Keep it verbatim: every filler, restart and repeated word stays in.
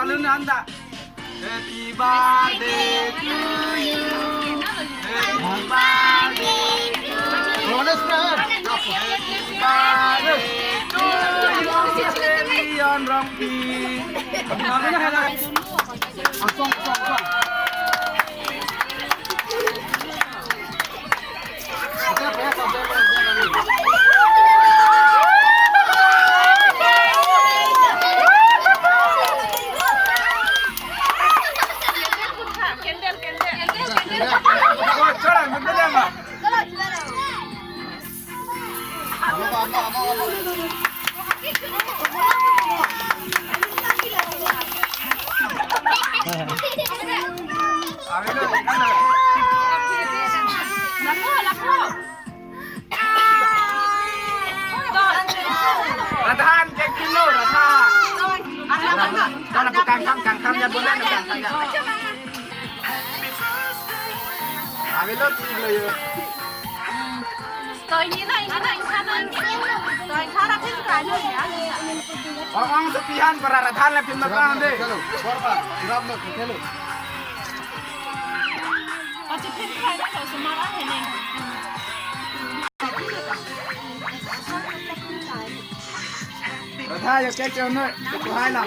Alun anda. Happy birthday to you. Happy birthday to you. Happy birthday to you, Leon Rongpi. Asong, asong, asong. Radhan, cake pilo, Radhan. Kalau bukan kang, kang, kang, ya boleh, kang, kang, ya. Kami lo, sih, lo, ya. To, ini na, ini na, ini na. To, ini harap ini kaya ya. Orang sepihan para Radhan lagi makan deh. Chalo, korban, siram lo, chalo. Achi phin khai na to sumar a hene. Radha, yo cake cho noi, cho hai la.